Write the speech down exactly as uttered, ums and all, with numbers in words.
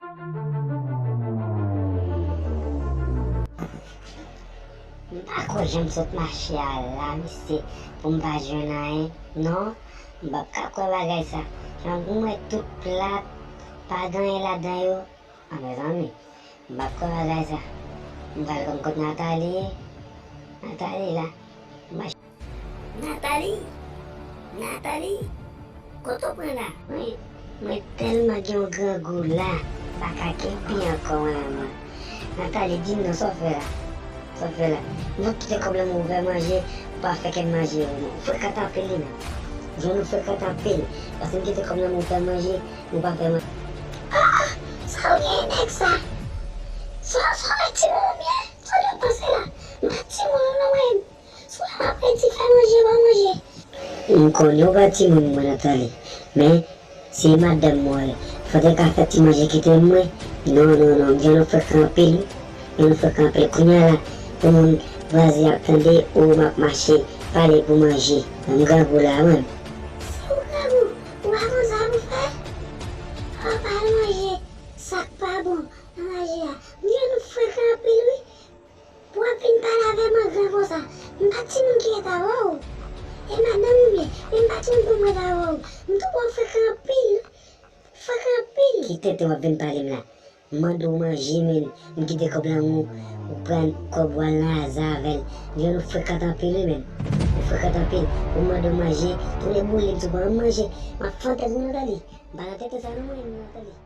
M pa kwè jan m sot mache a la, mesye, pou m pa jwenn anyen, non. M p ap ka kwè bagay sa. Jan m wè tout plat, pa gen anyen ladan yo. A, mezanmi, m p ap kwè bagay sa. M pral konn kot Nathalie ye. Nathalie la. M ap Nathalie! Nathalie! Kote w pran la? Mwen, mwen tèlman gen yon grangou la, m pa ka kenbe ankò mwen menm. Nathalie, di m non, sa w fè la? Sa w fè la? M kite kòb lan mwen pou fè manje, ou pa fè kè m manje, ou frekan anpil wi menm. Jwenn ou frekan anpil, paske m kite kòb lan mwen pou fè manje, ou pa fè manje. Ah! Sa w gen nèg sa? Sa, sa w wè timoun ou byen? Sa w panse la? M pa timoun ou non mwen. Sou la m ap redi fè manje, ba manje. M konnen w pa timoun mwen, Nathalie, men se madanm mwen w ye. Fò w te ka fè ti manje kite mwen. Non, non, non, m jwenn ou frekan anpil wi. M jwenn ou frekan anpil. Kounye a la, pou moun vwazen ap tande, ou m ap mache pale pou manje. M grangou la, mwen. Si w grangou, ou pa konn sa pou fè? Fò w pa al manje sa k pa bon nan manje a. M jwenn ou frekan anpil wi. Pou w ap vin pale avè m an gran konsa. M pa timoun ki ret avè w. E madanm ou byen, men m pa timoun pou m ret avè w. M twò frekan anpil. Frekan anpil. Ki tenten w ap vin pale m la? M mande w manje, men m kite kòb lan ou, ou pran kòb ou al nan aza avè l. M jwenn ou frekan anpil wi, men. Ou frekan anpil. Ou mande w manje, tounen boule m sou pran manje. M ap fè tèt ou, Nathalie. M pa nan tenten sa non mwen, Nathalie.